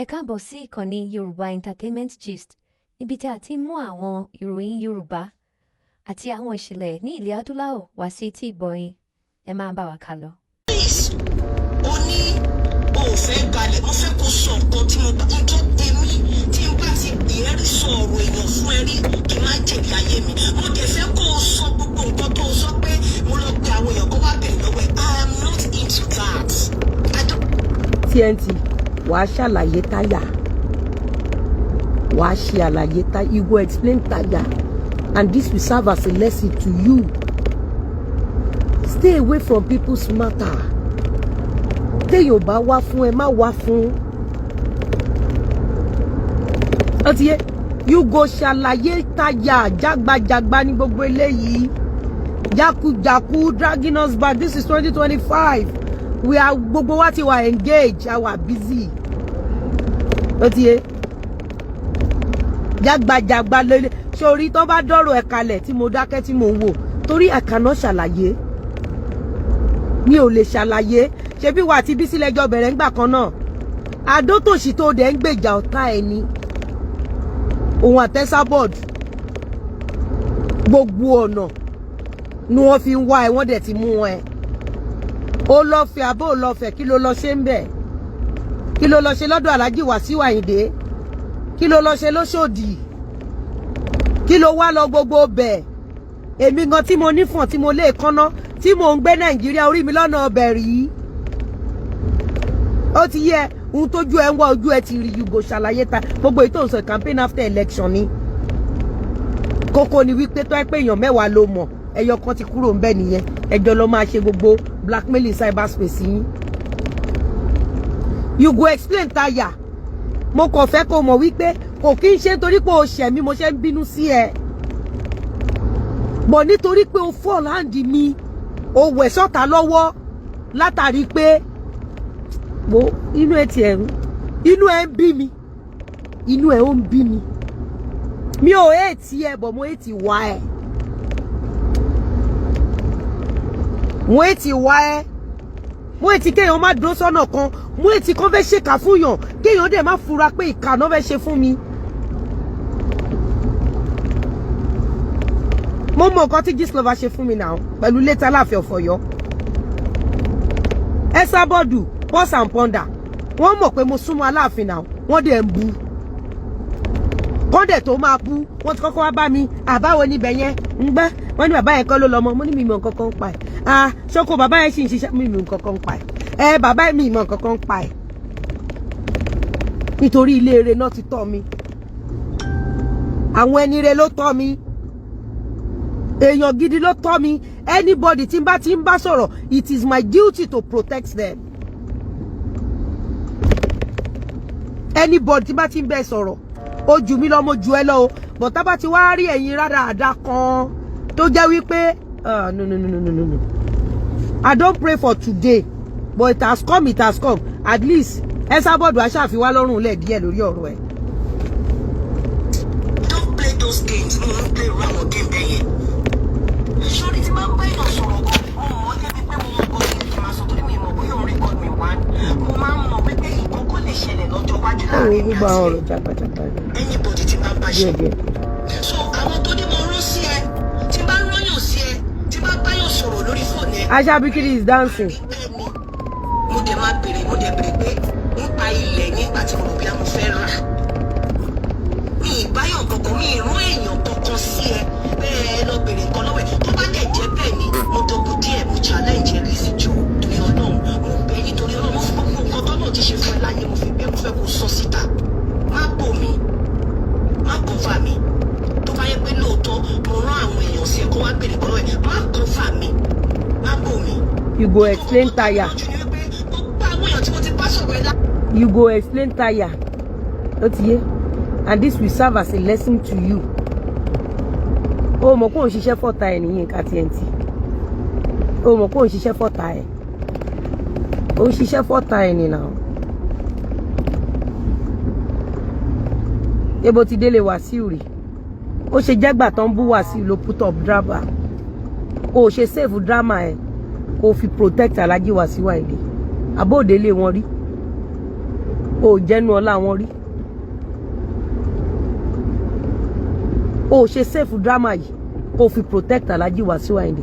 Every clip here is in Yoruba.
Ẹ káàbọ̀ sí ìkànnì Yorùbá Entertainment Gist, níbi tí a ti ń mú àwọn ìròyìn Yorùbá àti àwọn ìṣẹ̀lẹ̀ ní ilẹ̀ adúláwọ̀ wá sí etí ìgbọ́ yín. Ẹ máa bá wa kálọ. Please, o ní o ò fẹ́ balẹ̀. Mo fẹ́ kó sọ nǹkan tí mo bá nǹkan èmi tí n bá ti pè é rí, sọ ọ̀rọ̀ èèyàn fún ẹ rí, kí n má jẹ̀bi ayé mi. Mo dẹ̀ fẹ́ kó o sọ gbogbo nǹkan tó o sọ pé mo lọ pe àwọn èèyàn kó wá bẹ̀rẹ̀ lọ́wọ́ ẹ̀. I am not into that. I don't. TNT, wàá ṣàlàyé táyà, wàá ṣe àlàyé táyà. You go explain táyà, and this will serve as a lesson to you. Stay away from people's matter. Téèyàn bá wá fún ẹ, má wá fún. Ó ti yé. You go ṣàlàyé táyà. Jágbajàgba ní gbogbo eléyìí, jákujàku, dragging us back. This is 2025. We are, gbogbo wa ti wà engage, a wà busy. Ó ti yé. Jágbajàgba lélẹ̀ sórí tó bá dọ̀rọ̀ ẹ̀ kalẹ̀ tí mo dákẹ́ tí mo ń wò, torí àkànná ṣàlàyé, mi ò lè ṣàlàyé. Ṣebí wà tí Bísí lẹ́jọ́ bẹ̀rẹ̀ ńgbà kan náà, àdótòṣì tó dẹ̀ ń gbèjà ọ̀tá ẹ̀ ni òun àtẹ́sábọ̀d. Gbogbo ọ̀nà ni wọ́n fi ń wá ẹ, wọ́n dẹ̀ ti mú ẹ. Ó lọ fẹ́ àbó lọ fẹ́, kí ló lọ ṣe ń bẹ̀? Kí ló lọ ṣe lọ́dọ̀ Alhaji Wàsíù Àyìndé? Kí ló lọ ṣe lóṣòdì? Kí ló wá lọ gbogbo bẹ̀? Èmi gan tí mo nífọ̀n, tí mo lè kánná, tí mò ń gbé Nàìjíríà, orí mi lọ́nà ọbẹ̀ rí. Ó ti yẹ ohun tójú ẹ ń wá, ojú ẹ ti rí. You go ṣàlàyé ta gbogbo èyí tó ń sọ. Campaign after election ni kókó ni wípé tó ẹ pé èèyàn 10 ló mọ̀, ẹyọ kan ti kúrò ń bẹ̀ nìyẹn. Ẹjọ́ ló máa ṣe gbogbo blackmailing cyberspace yín. You go explain tire. Mo kàn fẹ́ kó mọ̀ wípé kò kí ń ṣe nítorí pé o ṣẹ̀ mí mo ṣe ń bínú sí ẹ bọ̀, nítorí pé o fall hand mi, o wẹ̀ sọ́ta lọ́wọ́ látàrí pé wo inú ẹ tiẹ̀ ń, inú ẹ ń bí mi, inú ẹ ó ń bí mi. Mi ò hate ẹ, bọ̀ mo hate wá ẹ, mo hate wá ẹ, mo hate kéèyàn má dúró sọ́nà kan, mo hate kan fẹ́ ṣèkà fún yàn, kéèyàn dẹ̀ má fura pé ìkà náà fẹ́ ṣe fún mi. Mo mọ nǹkan tí Gistlover ṣe fún mi náà pẹ̀lú létà láàfin ọ̀fọ̀yọ́. Ẹsàbọ̀dù, pause and ponder. Wọ́n mọ̀ pé mo súnmọ́ Aláàfin náà, wọ́n dẹ̀ ń bu kọ́ndẹ̀ tó máa bú. Wọ́n ti kọ́kọ́ wá bá mi, àbáwo níbẹ̀ yẹn ń gbẹ́. Wọ́n ní bàbá yẹn kọ́ ló lọ́mọ. Mo ní mi mọ̀ nǹkan kan ń pa ẹ̀. Ah, ṣókò bàbá yẹn sì ń ṣiṣẹ́. Mi mọ̀ nǹkan kan ń pa ẹ̀. Ẹ bàbá mi mọ̀ nǹkan kan ń pa ẹ̀, nítorí ilé eré náà ti tọ́ mi. Àwọn ẹni rẹ ló tọ́ mi, èèyàn gidi ló tọ́ mi. Anybody tí n bá ti ń bá sọ̀rọ̀, it is my duty to protect them. Anybody tí n bá ti ń bẹ sọ̀rọ̀, ó jù mí lọ, mo jù ẹ lọ o. But tá bá ti wá rí ẹ̀yin rádaràda kan tó jẹ́ wípé, no, no, no, no, no, no, I don't pray for today, but it has come, it has come. At least Ẹsábọ̀dù aṣáàfin lọ́rùn lẹ̀ díẹ̀ lórí ọ̀rọ̀ ẹ̀. Don't play those games. Mo ń play irú àwọn game bẹ́ẹ̀ yẹn. Sórí tí máa ń bá èèyàn sọ̀rọ̀ gan, mo mọ̀ ọ́ débi pé mo mọ̀ nǹkan tí kì í máa sọ, torí mi mọ̀ bóyá òun record mi wá. Mo máa ń mọ̀ wípé nǹkan kan lè ṣẹlẹ̀ lọ́jọ́ iwájú láàrin mi gbogbo àwọn àti ọ̀rọ̀ jágbajàgba anybody tí bá ń bá ṣe. díẹ̀ díẹ̀. So àwọn tó ní mo rán sí ẹ, tí bá rányàn sí ẹ, tí bá báyàn sọ̀rọ̀ lórí fóònù ẹ, Aṣábíkiri is dancing. Bẹ́ẹ̀ ni, mo dẹ̀ máa bèrè, mo dẹ̀ bèrè pé nípa ilẹ̀ nígbà tí mo rò bí mo fẹ́ rà. Mi ìbáyọ̀ kankan, mi ìrún èèyàn kankan sí ẹ bẹ́ẹ̀ lọ bèrè nǹkan lọ́wọ́ ẹ̀. Tó bá dẹ̀ jẹ́ bẹ́ẹ̀ ni, mo dọ̀bù díẹ̀, mo challenge ẹ. Lizzy, jọ, torí Ọlọ́run, mo bẹ̀ nítorí Ọlọ́run, mo fi gbogbo nǹkan tọ́lọ́run ti ṣe fún ẹ láyé, mo fi bẹ̀, mo fẹ́ kó sọ síta. Má bò mí, má cover mi. Tó bá yẹ pé lóòótọ́ mo rán àwọn èèyàn sí ẹ kó wá bèrè nǹkan lọ́wọ́ ẹ, má cover mi, má bò mí. You go explain tire. You go explain tire. Ó ti yé. And this will serve as a lesson to you. O mọ̀ kó o ń ṣiṣẹ́ fọ́ta ẹ̀ ní Yínká TNT. O mọ̀ kó o ń ṣiṣẹ́ fọ́ta ẹ̀. O ń ṣiṣẹ́ fọ́ta ẹ̀ nìyà. Ebo ti délé Wàsíù rí. Ó ṣe jẹ́gbà tó ń bú Wàsíù ló put up drama. O ṣe save drama ẹ̀ kó o fi protect Alhaji Wàsíù Àyìndé. Àbóòdélé wọn rí. O ò jẹ́nu ọlá wọn rí. O ò ṣe save drama yìí kó o fi protect Alhaji Wasiu Ayinde.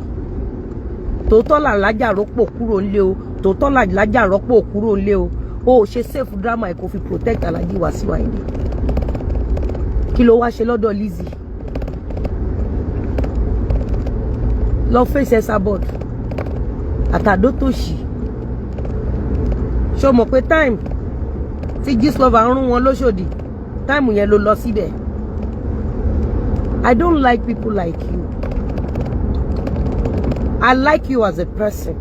Tòótọ́ làlájà rọ́pò kúrò ńlé o, tòótọ́ làlájà rọ́pò kúrò ńlé o. O ò ṣe save drama yìí kó o fi protect Alhaji Wasiu Ayinde. Kí ló wá ṣe lọ́dọ̀ Lizzy? Lọ face Esabod àtàdótòṣì. Ṣó mọ̀ pé time tí Gistlover ń rún wọn lóṣòdì, time yẹn ló lọ síbẹ̀? I don't like people like you. I like you as a person.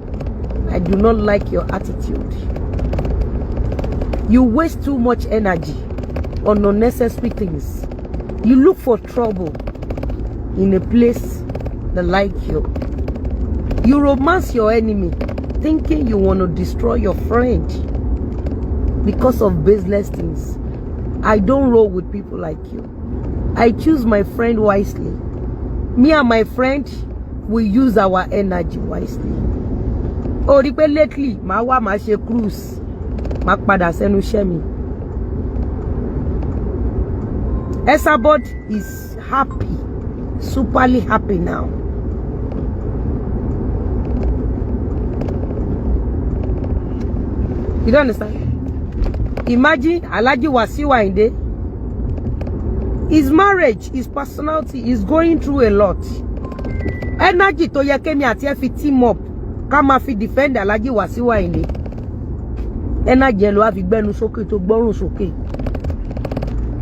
I do not like your attitude. You waste too much energy on unnecessary things. You look for trouble in a place that like you. You romance your enemy, thinking you want to destroy your friend because of baseless things. I don't roll with people like you. I choose my friend wisely. Me and my friend, we use our energy wisely. Ó rí pé lately, màá wá, màá ṣe cruise, màá padà sẹ́nu iṣẹ́ mi. Esabod is happy, superly happy now. You don't understand? Imagine Alhaji Wasiu Ayinde. His marriage, his personality is going through a lot. Energy tó yẹ kémi àti ẹ fi team up ká máa fi defend Alhaji Wasiu Ayinde. Energy ẹ ló wá fi gbẹ́nu sókè tó gbọ́rùn sókè.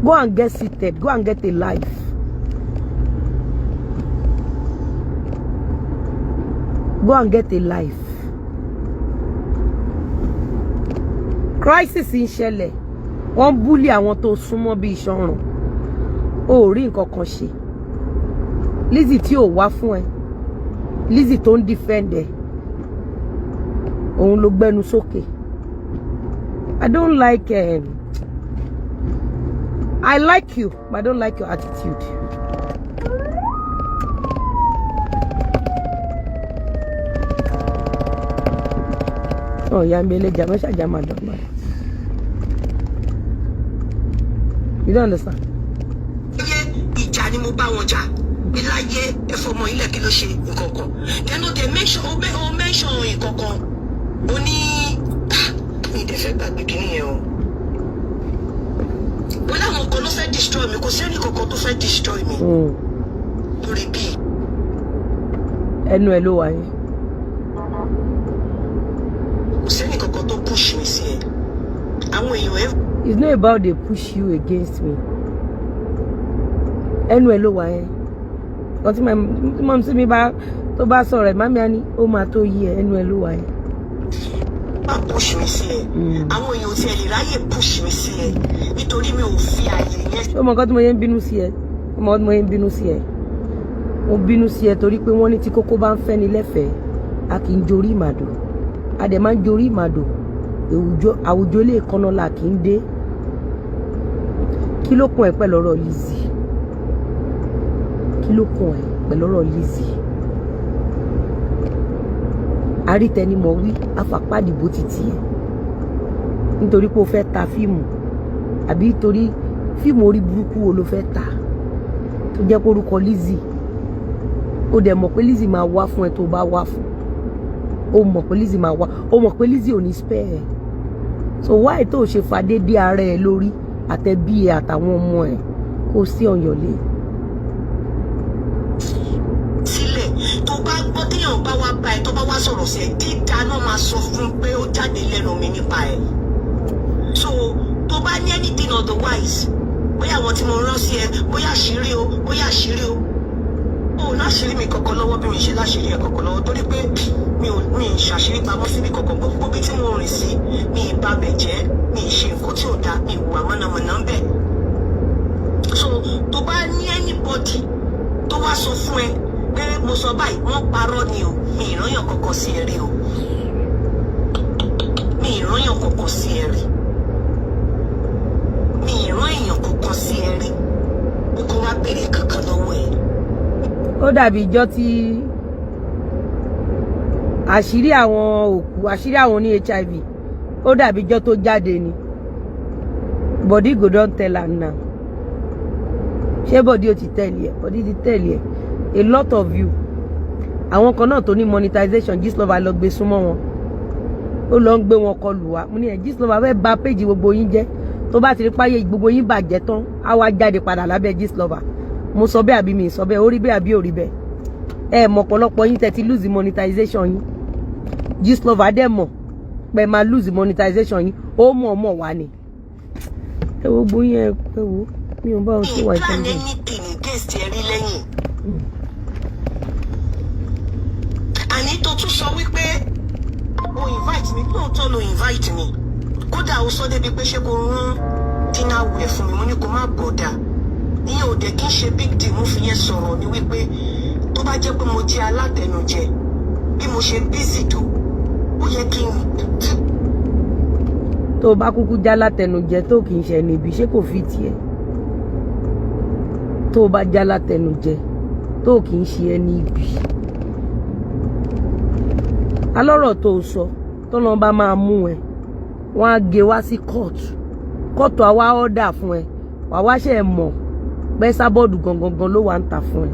Go and get seated. Go and get a life. Go and get a life. Crisis ń ṣẹlẹ̀. Wọ́n bully àwọn tó súnmọ́ bí iṣan ọrùn. O ò rí nǹkan kan ṣe. Lizzy tí ò wá fún ẹ, Lizzy tó ń defend ẹ, òun ló gbẹ́nu sókè. I don't like I like you, but I don't like your attitude. Oh, yeah, I'm a jama. You don't understand? Láyé, ìjà ni mo bá wọn jà bí láyé ẹ fọmọ ilẹ̀, kí ló ṣe nǹkan kan? Then ó dẹ̀ mention, ó mention nǹkan kan, ó ní, ah, mi ì dẹ̀ fẹ́ gbàgbé kínní yẹn o. Wọ́n láwọn kan ló fẹ́ destroy mi. Kò sẹ́ni kankan tó fẹ́ destroy mi lórí bíi. Ẹnu ẹ ló wà yẹn. Kò sẹ́ni kankan tó push mi sí ẹ, àwọn èèyàn ẹ. It's not about they push you against me. Ẹnu ẹ ló wà yẹn. Kan tí màmí sí mi bá tó bá sọ̀rọ̀ ẹ̀, màmí á ní ó máa tó yí ẹ. Ẹnu ẹ ló wà yẹn. Má push mi sí ẹ. Àwọn èèyàn ò tiẹ̀ lè ráyè push mi sí ẹ nítorí mi ò fi àyè yẹn. Ṣé o mọ nǹkan tí mo yẹn ń bínú sí ẹ? O mọ nǹkan tí mo yẹn ń bínú sí ẹ? Mo bínú sí ẹ torí pé wọ́n ní tí kókó bá ń fẹ́ ni lẹ́fẹ̀ẹ́, a kì í jorí ìmàdò. A dẹ̀ máa ń jorí ìmàdò. Àwùjọ lè kọ́nà la kì í dé. Kí ló kún ẹ pẹ̀lú ọ̀rọ̀ Lizzy? Kí ló kún ẹ pẹ̀lú ọ̀rọ̀ Lizzy? Arítẹnimọ̀ wí afapádìbò ti tiẹ̀ nítorí pé o fẹ́ ta fíìmù, àbí torí fíìmù orí burúkú wo ló fẹ́ ta tó jẹ́ pé orúkọ Lizzy? Ó dẹ̀ mọ̀ pé Lizzy máa wá fún ẹ tó bá wá fún. Ó mọ̀ pé Lizzy máa wá, ó mọ̀ pé Lizzy ò ní spare ẹ. So why tó ṣe fàdédé ara ẹ lórí àtẹbí ẹ àtàwọn ọmọ ẹ kó sí ọyàn lé? Sílẹ̀ tó bá gbọ́ téèyàn bá wá bá ẹ, tó bá wá sọ̀rọ̀ sí ẹ, dídá náà máa sọ fún pé ó jáde lẹ́nu mi nípa ẹ. So tó bá ní anything otherwise, bóyá àwọn tí mo rán sí ẹ, bóyá àṣírí o, bóyá àṣírí o, o ò láṣírí mi kankan lọ́wọ́ bí mi ṣe láṣírí ẹ kankan lọ́wọ́, torí pé mi ò mi ì ṣàṣírí pamọ́ síbi kankan. Gbogbo ibi tí mo rìn sí, mi ì ba bẹ̀ jẹ́, mi ì ṣe nǹkan tí ò dáa, mi ì hùwà mọ̀nàmọ̀nà ń bẹ̀. So tó bá ní anybody tó wá sọ fún ẹ pé mo sọ báyìí, wọ́n parọ́ ni o. Mi ì rányàn kankan sí ẹ rí o. Mi ì rányàn kankan sí ẹ rí. Mi ì rán èèyàn kankan sí ẹ rí ó kó wá béèrè kankan lọ́wọ́ ẹ. Ó dàbí ìjọ́ tí àṣírí àwọn òkú, àṣírí àwọn oní HIV, ó dàbí ìjọ́ tó jáde ni. Body go don tell am now. Ṣé body ó ti tell ẹ? Body ti tell ẹ. A lot of you, àwọn kan náà tó ní monetization, Gistlover lọ gbé súnmọ́ wọn, ó lọ ń gbé wọn kọlù wá. Mo ní ẹ, Gistlover fẹ́ bà péjì gbogbo yín jẹ́. Tó bá ti rí páyé gbogbo yín bàjẹ́ tán, á wá jáde padà lábẹ́ Gistlover. Mo sọ bẹ́ẹ̀ àbí mi sọ bẹ́ẹ̀? Ó rí bẹ́ẹ̀ àbí ò rí bẹ́ẹ̀? Ẹ mọ̀, ọ̀pọ̀lọpọ̀ yín tẹ́ ti lose monetization yín, Gistlover dẹ̀ mọ̀ pé máa lose monetization yín. Ó mọ̀ ọmọ wá ni. Ẹ wo gbogbo yín, ẹ wo, mi ò bá wọn tó wà Mi plan ìtẹ́lẹ̀. anything against ẹ rí lẹ́yìn. Àní tó tún sọ wípé o invite mi, lóòótọ́ ló invite mi. Kódà ó sọ débi pé ṣé kò rún dinner wear fún mi. Mo ní kó má bother. Ìyẹn ò dẹ̀ kí n ṣe big deal. Mo fi yẹn sọ̀rọ̀ ni wípé tó bá jẹ́ pé mo jẹ́ alátẹnujẹ, bí mo ṣe busy tó, ó yẹ kí n Tó o bá kúkú já látẹnujẹ, tó kì í ṣe níbi, ṣé kò fi tiẹ̀? Tó o bá já látẹnujẹ, tó kì í ṣe ẹni ibi, alọ́rọ̀ tó o sọ, tọ́nà bá máa mú ẹ, wọ́n á gé wá sí kóòtù. Kóòtù àwa ọ̀dà fún ẹ, wà wá ṣe é mọ̀ pé sábọ́ọ̀dù gangan ló wà ń tà fún ẹ.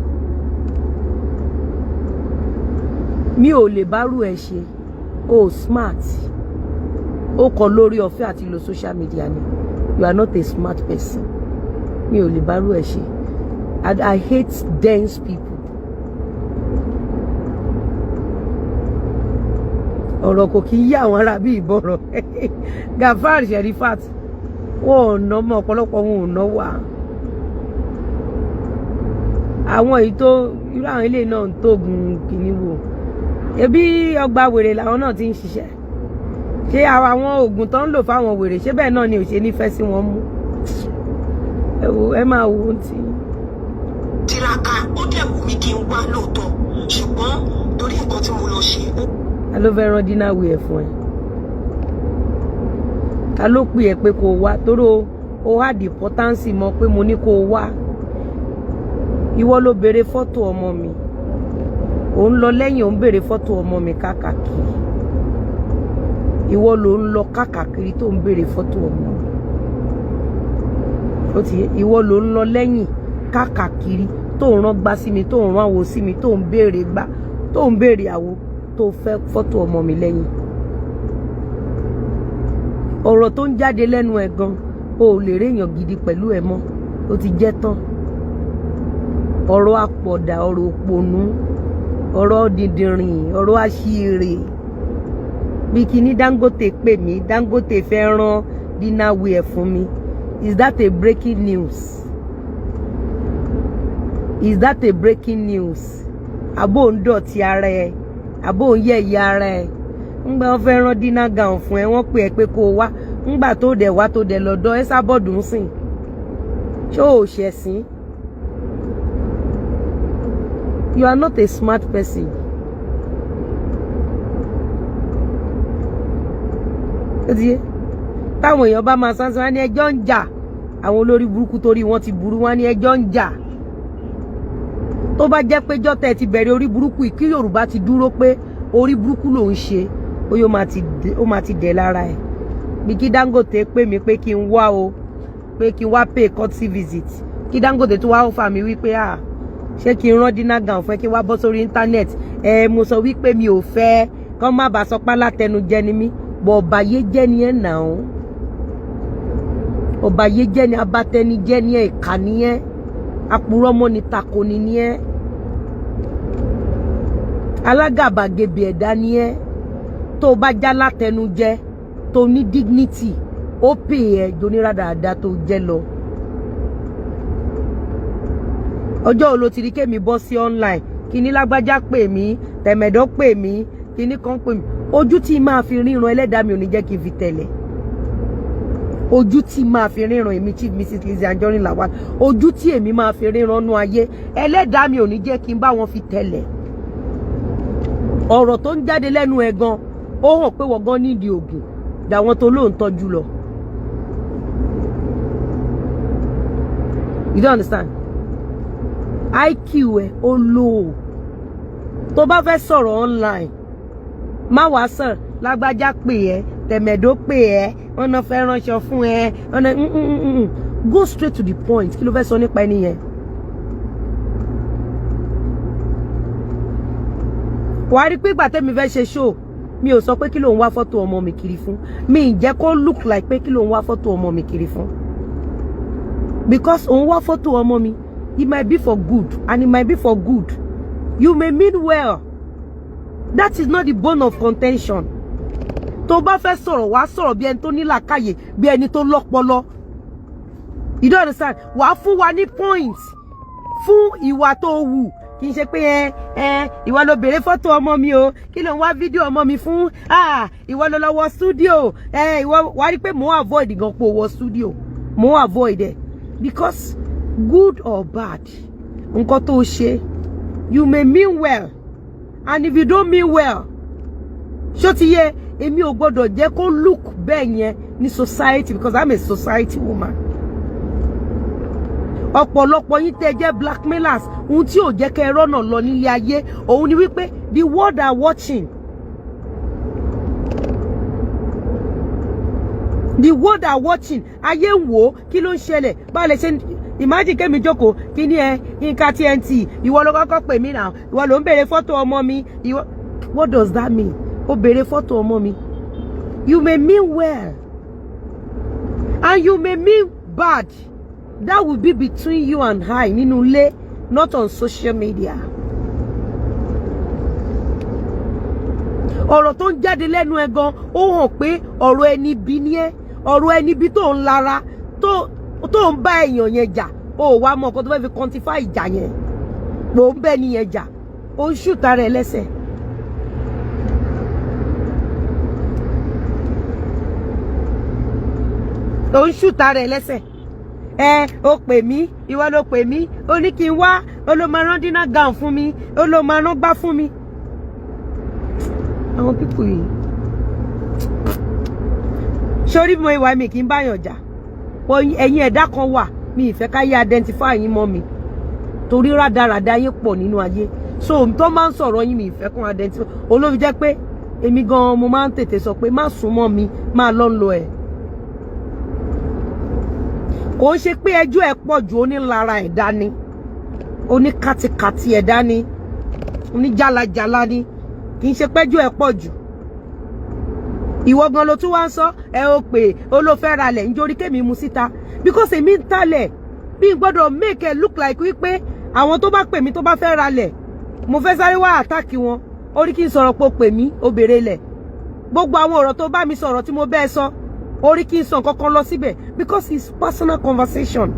Mi ò lè bárù ẹ ṣe. O smart, ó kọ lórí ọ̀fẹ́ àti lo social media ni. You are not a smart person. Mi ò lè bárù ẹ ṣe. I hate dense people. Ọ̀rọ̀ kò kí ń yí àwọn ará bí ìbọ̀rọ̀. Gafar Sherifat, wọn ò ná mọ́ ọ̀pọ̀lọpọ̀, wọn ò ná wà. Àwọn èyí tó irú àwọn ilé náà ń tógun kìíní wò, ebi ọgbà wèrè làwọn náà ti ń ṣiṣẹ́. Ṣé àwọn oògùn tó ń lò fáwọn wèrè, ṣé bẹ́ẹ̀ náà ni ò ṣe nífẹ̀ẹ́ sí wọn mú? Ẹ wo, ẹ máa wo ohun tí. Tiraka, ó dẹ̀ wù mí kí n wá lóòótọ́, ṣùgbọ́n torí nǹkan tí mo lọ ṣe ó Ta ló fẹ́ rán dinner wear fún ẹ? Ta ló pè ẹ́ pé kó o wá? Torí o hard importance mọ̀ pé mo ní kó o wá. Ìwọ ló béèrè fọ́tò ọmọ mi. Ò ń lọ lẹ́yìn, ò ń béèrè fọ́tò ọmọ mi káàkiri. Ìwọ ló ń lọ káàkiri tó ń béèrè fọ́tò ọmọ mi. Ó ti yé. Ìwọ ló ń lọ lẹ́yìn káàkiri tó ń rán gbá sí mi, tó ń rán àwo sí mi, tó ń béèrè gbá, tó ń béèrè àwo, tó fẹ́ fọ́tò ọmọ mi lẹ́yìn. Ọ̀rọ̀ tó ń jáde lẹ́nu ẹ̀ gan, o ò lè réèyàn gidi pẹ̀lú ẹ̀ mọ́. Ó ti jẹ́ tán. Ọ̀rọ̀ àpọ̀dà, ọ̀rọ̀ òpònú, ọ̀rọ̀ dìndìnrìn, ọ̀rọ̀ àṣìírè. Bí kíní Dangote pè mí, Dangote fẹ́ rán dinner wear fún mi. Is that a breaking news? Is that a breaking news? Àbò ń dọ̀tí ara ẹ, àbò ń yẹ̀yẹ́ ara ẹ. Ńgbà wọ́n fẹ́ rán dinner gown fún ẹ, wọ́n pè ẹ́ pé kó o wá. Ńgbà tó dẹ̀ wá, tó dẹ̀ lọ́dọ̀ ẹ sábọ̀dù ń sìn, ṣé o ò ṣẹ̀sín? You are not a smart person. Ó ti yé. Táwọn èèyàn bá máa sánsán, wá ní ẹjọ́ ń jà. Àwọn olórí burúkú, torí wọ́n ti burú, wọ́n ní ẹjọ́ ń jà. Tó bá jẹ́ pé jọ́tẹ̀ ti bẹ̀rẹ̀ orí burúkú yìí, kí Yorùbá ti dúró pé orí burúkú ló ń ṣe, ó yóò máa ti ó máa ti dẹ̀ lára ẹ̀. Bí kí Dangote pè mí pé kí n wá o, pé kí n wá pay courtesy visit, kí Dangote tó wá offer mi wípé, ah, ṣé kí n rán dinner gown fún ẹ, kí n wá bọ́ sórí internet ẹ. Mo sọ wípé mi ò fẹ́ kán má bàa sọ pé alátẹnujẹ ni mí. Bọ̀ ọ̀bàyé jẹ́ ni ẹ̀ nà ó, ọ̀bàyé jẹ́ ni, abatẹnijẹ́ ni ẹ̀, ìkà ni ẹ̀, apurọ́mọ́ ni, takoni ni ẹ̀, alágàbàgebè ẹ̀dá ni ẹ́. Tó o bá já látẹnujẹ, tó ní dignity, ó pè ẹ́ joníràdàdà tó jẹ́ lọ. Ọjọ́ wo ló ti rí kémi bọ́ sí online, kíní lágbájá pè mí, tẹ̀mẹ̀dọ́ pè mí, kíní kan pè mí? Ojú tí máa fi ríran, ẹlẹ́dàá mi ò ní jẹ́ kí n fi tẹ̀lẹ̀. Ojú tí máa fi ríran, èmi Chief Mrs Lizzy Anjorin Lawal, ojú tí èmi máa fi ríran nú ayé, ẹlẹ́dàá mi ò ní jẹ́ kí n bá wọn fi tẹ̀lẹ̀. Ọ̀rọ̀ tó ń jáde lẹ́nu ẹ̀ gan, ó hàn pé wọ́n gan nídìí ògùn dàwọn tó lóun tọ́jú lọ. You don't understand. IQ ẹ ó low. Tó bá fẹ́ sọ̀rọ̀ online, má wàá sàn lágbájá pè ẹ́. Tẹ̀mẹ̀dó pè ẹ́, wọ́n náà fẹ́ ránṣọ fún ẹ, wọ́n náà go straight to the point. Kí ló fẹ́ sọ nípa ẹni yẹn? Wàá rí pé ìgbà tẹ́mi fẹ́ ṣe show, mi ò sọ pé kí ló ń wá fọ́tò ọmọ mi kiri fún. Mi ì jẹ́ kó look like pé kí ló ń wá fọ́tò ọmọ mi kiri fún, because òun wá fọ́tò ọmọ mi, it might be for good and it might be for good. You may mean well, that is not the bone of contention. Tó bá fẹ́ sọ̀rọ̀, wàá sọ̀rọ̀ bí ẹni tó ní làákàyè, bí ẹni tó lọ́pọlọ. You don't understand? Wàá fún wa ní point fún ìwà tó wù. Kì í ṣe pé ẹ ẹ ìwọ ló béèrè fọ́tò ọmọ mi o, kí ló ń wá fídíò ọmọ mi fún? Ah, ìwọ ló lọ wọ studio. Ẹ ìwọ wàá rí pé mò ń avoid gan pé o wọ studio, mò ń avoid ẹ because good or bad, nǹkan tó ṣe, you may mean well and if you don't mean well, ṣó ti yé? Èmi ò gbọ́dọ̀ jẹ́ kó look bẹ́ẹ̀ yẹn ní society because I'm a society woman. Ọ̀pọ̀lọpọ̀ yín tẹ́ jẹ́ blackmailers, ohun tí ò jẹ́ kẹ́ ẹ rọ́nà lọ nílé ayé òun ni wípé the world are watching, the world are watching. Ayé ń wò ó, kí ló ń ṣẹlẹ̀, báwo lè ṣe imagine kémi jókòó kí ní ẹ Yínká TNT, ìwọ ló kọ́kọ́ pè mí náà, ìwọ ló ń béèrè fọ́tò ọmọ mi, ìwọ. What does that mean? Ó béèrè fọ́tò ọmọ mi. You may mean well and you may mean bad, that will be between you and I nínú ilé, not on social media. Ọ̀rọ̀ tó ń jáde lẹ́nu ẹ gan, ó hàn pé ọ̀rọ̀ ẹni bí ní ẹ, ọ̀rọ̀ ẹni bí tó ń lara tó ń bá èèyàn yẹn jà. Ó wá mọ nǹkan tó fẹ́ fi quantify ìjà yẹn, pò ń bẹ́ ni yẹn jà, ó ń ṣùtà rẹ̀ lẹ́sẹ̀. Ó ń ṣùtà rẹ̀ lẹ́sẹ̀. Ẹ ó pè mí, ìwọ ló pè mí, ó ní kí n wá, ó ló máa rán dinner gown fún mi, ó ló máa rán gbá fún mi. Àwọn people yìí sórí mo ìwà mi kì í báyàn jà. Ẹ̀yin ẹ̀dá kan wà, mi ìfẹ́ ká yé identify yín mọ́ mi torí rádaràda yín pọ̀ nínú ayé. So tó máa ń sọ̀rọ̀ yín, mi ìfẹ́ kan identify olóbi jẹ́ pé èmi gan mo máa ń tètè sọ pé má sún mọ́ mi, máa lọ́ ń lo ẹ̀. Kò ń ṣe pé ẹjọ́ ẹ̀ pọ̀ ju, onílara ẹ̀dá ni, oníkàtìkàtì ẹ̀dá ni, oníjàlajàla ni. Kì í ṣe pẹ́jọ́ ẹ̀ pọ̀ jù. Ìwọ gan ló tún wá ń sọ ẹ, ó pè ó ló fẹ́ ralẹ̀ nítorí kémi mu síta because èmi ń talẹ̀ bí n gbọ́dọ̀ make it look like wípé àwọn tó bá pè mí tó bá fẹ́ ralẹ̀, mo fẹ́ sáré wá attack wọn. Ó rí kí n sọ̀rọ̀ pé ó pè mí, ó béèrè lẹ̀, gbogbo àwọn ọ̀rọ̀ tó bá mi sọ̀rọ̀ tí mo bẹ́ẹ̀ sọ, ó rí kí n sọ nǹkan kan lọ síbẹ̀ because it's personal conversation.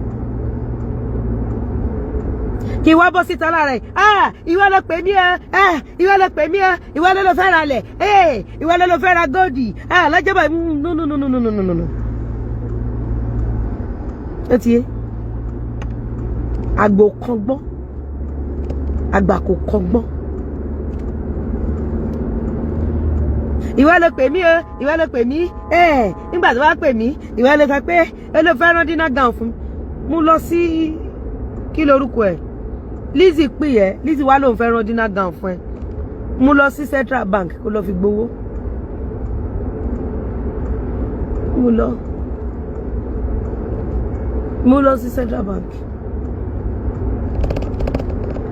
Kí wá bọ́ síta lára ẹ̀, ah, ìwọ ló pè mí ẹ, ah, ìwọ ló pè mí ẹ, ìwọ ló ló fẹ́ ra lẹ̀ ẹ, ìwọ ló ló fẹ́ ra gold, ah, lọ́jọ́ báyìí. No, no, no, no, no, no, no, no. Ó ti yé. Àgbò kan gbọ́n, àgbà kò kọ́gbọ́n. Ìwọ ló pè mí o, ìwọ ló pè mí ẹ. Nígbà tó wá pè mí, ìwọ ló sọ pé ẹ ló fẹ́ rán dinner gown fún mi. Mo lọ sí, kí lorúkọ ẹ, Lizzy pè ẹ, Lizzy wá lòun fẹ́ rán dinner gown fún ẹ. Mo lọ sí Central Bank kó lọ fi gbowó. Mo lọ sí Central Bank.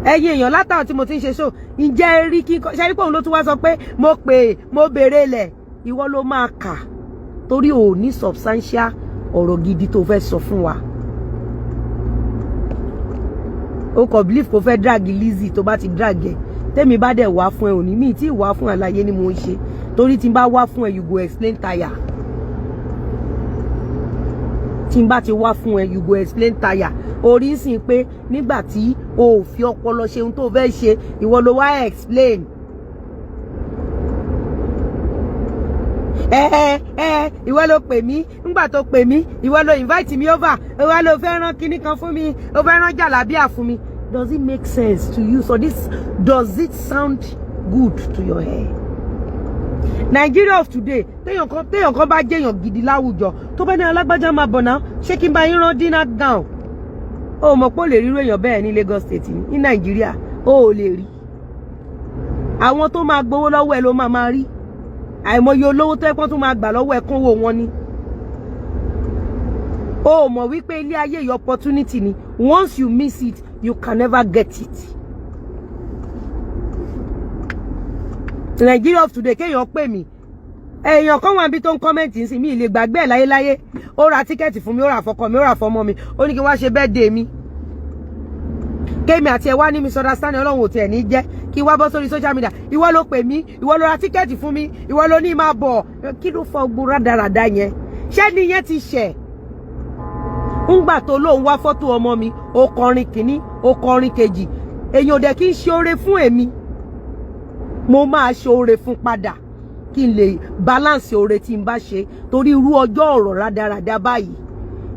Ẹ̀yin èèyàn, látàwọn tí mo ti ń ṣe show, ǹjẹ́ ẹ rí kí ṣe rí pé òun ló tún wá sọ pé mo pè, mo béèrè lẹ̀? Ìwọ ló máa kà torí ò ní substantial ọ̀rọ̀ gidi tó fẹ́ sọ fún wa. O kò believe kò fẹ́ drag Lizzy. Tó bá ti drag ẹ, tẹ́mi bá dẹ̀ wá fún ẹ, òní mi tí wá fún àlàyé ni mo ń ṣe, torí tí n bá wá fún ẹ, you go explain tire. Tí n bá ti wá fún ẹ, you go explain tire. Orí ń sìn pé nígbà tí o ò fi ọpọlọ ṣe ohun tó fẹ́ ṣe, ìwọ ló wá explain. Ẹ ẹ ẹ, ìwọ ló pè mí. Ńgbà tó pè mí, ìwọ ló invite mi over, ìwọ ló fẹ́ rán kinní kan fún mi, ó fẹ́ rán jàlábíà fún mi. Does it make sense to you? So this, does it sound good to your head? Nigeria of today, téèyàn kan bá jẹ́yàn gidi láwùjọ, tó bá ní alágbájá máa bọ̀ náà, ṣé kí n bá yín rán dinner gown? Ó mọ̀ pé ó lè rírú èèyàn bẹ́ẹ̀ ní Lagos State, ní Nàìjíríà, ó ò lè rí. Àwọn tó máa gbowó lọ́wọ́ ẹ ló máa máa rí. Àìmọye olówó tó ẹpọ́n tún máa gbà lọ́wọ́ ẹ kánwó wọn ni. O mọ̀ wípé ilé ayé yìí, opportunity ni. Once you miss it, you can never get it. Nigeria of today, kéèyàn pè mí, èèyàn kan wà níbi tó ń comment sí mi, lè gbàgbé ẹ̀ láyéláyé. Ó ra ticket fún mi, ó rà fọkọ mi, ó rà fọmọ mi, ó ní kí n wá ṣe birthday mi. Kémi àti ẹ wá ní misunderstanding, Ọlọ́run ò tiẹ̀ ní jẹ́ kí wá bọ́ sórí social media. Ìwọ ló pè mí, ìwọ ló ra ticket fún mi, ìwọ ló ní máa bọ̀. Kí ló fọ gbogbo rádaràda yẹn? Ṣé ni yẹn ti ṣẹ̀ ńgbà tó lóun wá fọ́tò ọmọ mi? Ó kọrin kìíní, ó kọrin kejì. Èèyàn ò dẹ̀ kí n ṣe oore fún èmi, mo máa ṣe oore fún padà kí n lè balance oore tí n bá ṣe, torí irú ọjọ́ ọ̀rọ̀ rádaràda báyìí.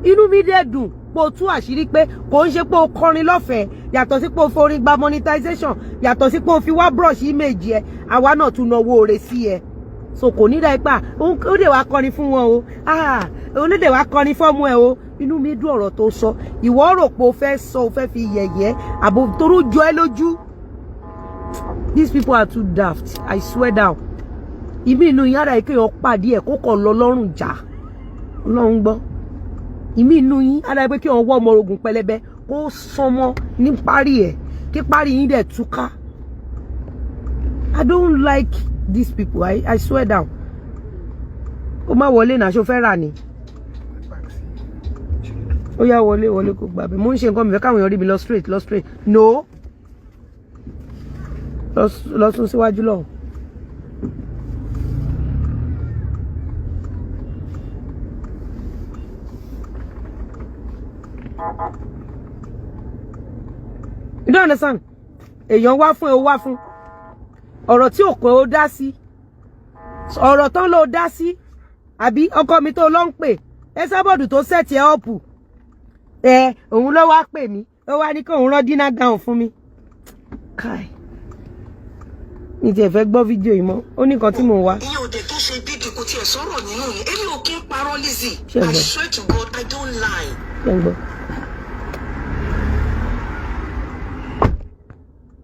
Inú mi dẹ̀ dùn pé o tú àṣírí pé kò ń ṣe pé o kọrin lọ́fẹ̀ẹ́, yàtọ̀ sí pé o forin gba monetization, yàtọ̀ sí pé o fi wá brush image ẹ, àwa náà tún náwó oore sí ẹ. So kò ní dá ipá ó dè wá kọrin fún wọn o, ó lè dè wá kọrin fọ́mú ẹ o. Inú mi dùn ọ̀rọ̀ tó sọ. Ìwọ rò pé o fẹ́ sọ, o fẹ́ fi yẹ̀yẹ́ àbò torú jọ ẹ́ lójú. These people are too daft, I swear down. Ìmí inú yàrá yìí, kéèyàn pàdé ẹ̀ kó kàn lọ lọ́rùn jà, Ọlọ́run gbọ́. Ìmí inú yín ara pé kí wọ́n wọ́ ọmọ ogun pẹlẹbẹ kó sọmọ ní parí ẹ̀, kí parí yín dẹ̀ túká. I don't like these people, I swear down. Ó má wọlé náà, ṣó fẹ́ rà ni? Ó yá, wọlé, wọlé, kó gbà bẹ́ẹ̀. Mo ń ṣe nǹkan mi, fẹ́ káwọn èèyàn rí mi. Lọ straight, lọ straight. No, lọ sún síwájú lọ́hùn. You don't understand. Èèyàn wá fún ẹ, ó wá fún ọ̀rọ̀ tí ò kàn, ó dá sí ọ̀rọ̀ tán ló dá sí. Àbí ọkọ mi tó lọ ń pè ẹ sábọ̀dù tó set ẹ up ẹ, òun ló wá pè mí, ó wá ní kóun rán dinner gown fún mi. Káì, mi tiẹ̀ fẹ́ gbọ́ fídíò yìí mọ́. Ó ní nǹkan tí mò ń wá. Ìyẹn ò dé tó ṣe bídìí, kò tiẹ̀ sọ̀rọ̀ nínú yẹn. Èmi ò kí ń parọ́, Lizzy. Ṣé I ń gbọ́? swear to God, I don't lie. Ṣé ń gbọ́?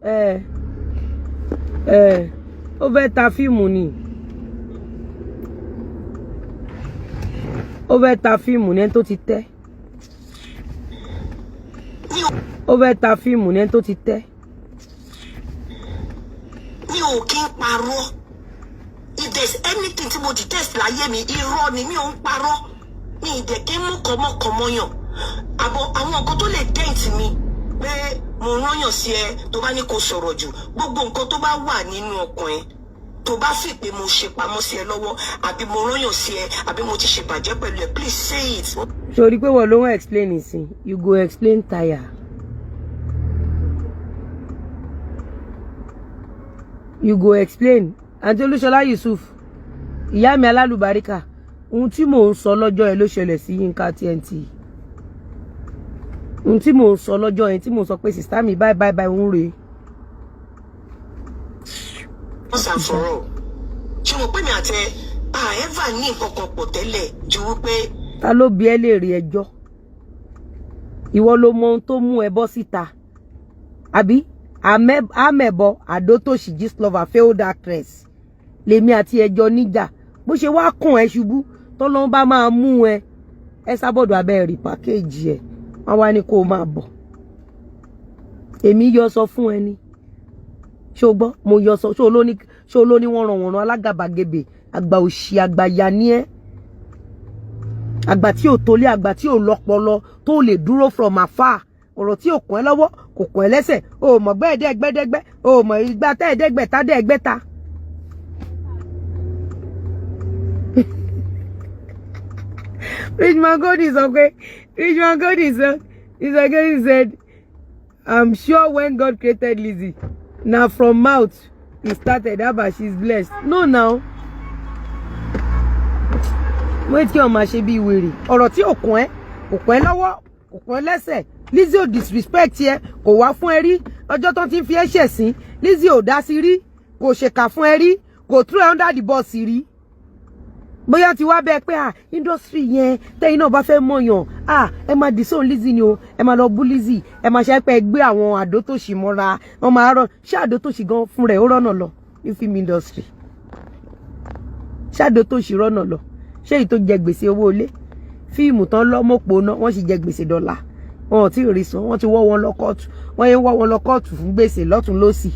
Ẹ ẹ, ó fẹ́ ta fíìmù ni, ó fẹ́ ta fíìmù ní ẹni tó ti tẹ́. Mi ò Ó fẹ́ ta fíìmù ní ẹni tó ti tẹ́. Mi ò kí ń parọ́. If there's anything tí mo detest láyé mi, irọ́ ni. Mi ò ń parọ́, mi ì dẹ̀ kí ń mú kọ́mọkọ́mọ yàn àbọ̀ àwọn nǹkan tó lè dent mi pé mo rányàn sí ẹ. Tó bá ní kó sọ̀rọ̀ jù, gbogbo nǹkan tó bá wà nínú ọkàn ẹ, tó bá fi pé mo ṣe pamọ́ sí ẹ lọ́wọ́, àbí mo rányàn sí ẹ, àbí mo ti ṣèbàjẹ́ pẹ̀lú ẹ, please say it. Sori pé wọ́n ló ń explain ìsìn, you go explain tire. You go explain. Àǹtí Olúṣọlá Yusuf, ìyá mi alálùbáríkà, ohun tí mò ń sọ lọ́jọ́ yẹn ló ṣẹlẹ̀ sí Yínká TNT. Ohun tí mò ń sọ lọ́jọ́ yẹn, tí mò ń sọ pé sister mi, báyìí báyìí báyìí, ń rèé. Once and for all, ṣé mo pé mi àti ẹ a ever ní nǹkan kan pọ̀ tẹ́lẹ̀ ju wípé Ta ló bi ẹ́ léèrè ẹjọ́? Ìwọ ló mọ ohun tó mú ẹ bọ́ síta, àbí amẹ̀bọ àdótòṣì Gistlover, failed actress, lèmi àti ẹjọ́ níjà. Bó ṣe wá kàn ẹ́ ṣubú, tọ́lọ́n bá máa mú ẹ, ẹ sábọ̀dọ̀ abẹ́ rí pàkéjì ẹ̀, wọ́n wá ní kó o máa bọ̀. Èmi yọ sọ fún ẹni, ṣó gbọ́? Mo yọ sọ, ṣó ló ní wọ́n ràn wọ́n ràn alágàbàgebè, àgbà òṣì, àgbà yà ní ẹ́, àgbà tí ò tolé, àgbà tí ò lọ́pọlọ, tó lè dúró from afar. Ọ̀rọ̀ tí ò kàn ẹ́ lọ́wọ́, kò kàn ẹ́ lẹ́sẹ̀, o mọ̀ gbẹ́ẹ̀dẹ́gbẹ́dẹ́gbẹ́, o mọ̀ igba tẹ́ẹ̀dẹ́gbẹ̀ta dẹ́ẹ̀gbẹ́ta. Richman Goldie sọ pé, Richman Goldie sọ, Richman Goldie said, "I'm sure when God created Lizzy, na from mouth he started. Haba, she's blessed." No now, wait, kí wọn máa ṣe bí wèrè. Ọ̀rọ̀ tí ò kàn ẹ́, kò kàn ẹ́ lọ́wọ́, kò kàn ẹ́ lẹ́sẹ̀. Lizzy ò disrespect ẹ, kò wá fún ẹ rí. Ọjọ́ tó ti ń fi ẹ́ ṣẹ̀sín, Lizzy ò dá sí rí, kò ṣèkà fún ẹ rí, kò throw ẹ under the bus rí. Bóyá ti wá bẹ́ẹ̀ pé à industry yẹn, tẹ́yìn náà bá fẹ́ mọ̀yàn à, ẹ máa disown Lizzy ni o, ẹ máa lọ bú Lizzy, ẹ máa ṣe pé ẹ gbé àwọn àdótòṣì mọ́ra wọn máa rọ. Ṣé àdótòṣì gan fún rẹ̀ ó rọ́nà lọ ní film industry? Ṣáàdó tó ṣì rọ́nà lọ, ṣé èyí tó jẹ gbèsè owó ilé fíìmù tán lọ́mọ̀pọ̀ náà, wọ́n sì jẹ gbèsè dọ́là, wọn ò tí ì rí san. Wọ́n ti wọ́ wọn lọ kóòtù, wọ́n yẹn wọ́ wọn lọ kóòtù fún gbèsè lọ́tún lọ́sì.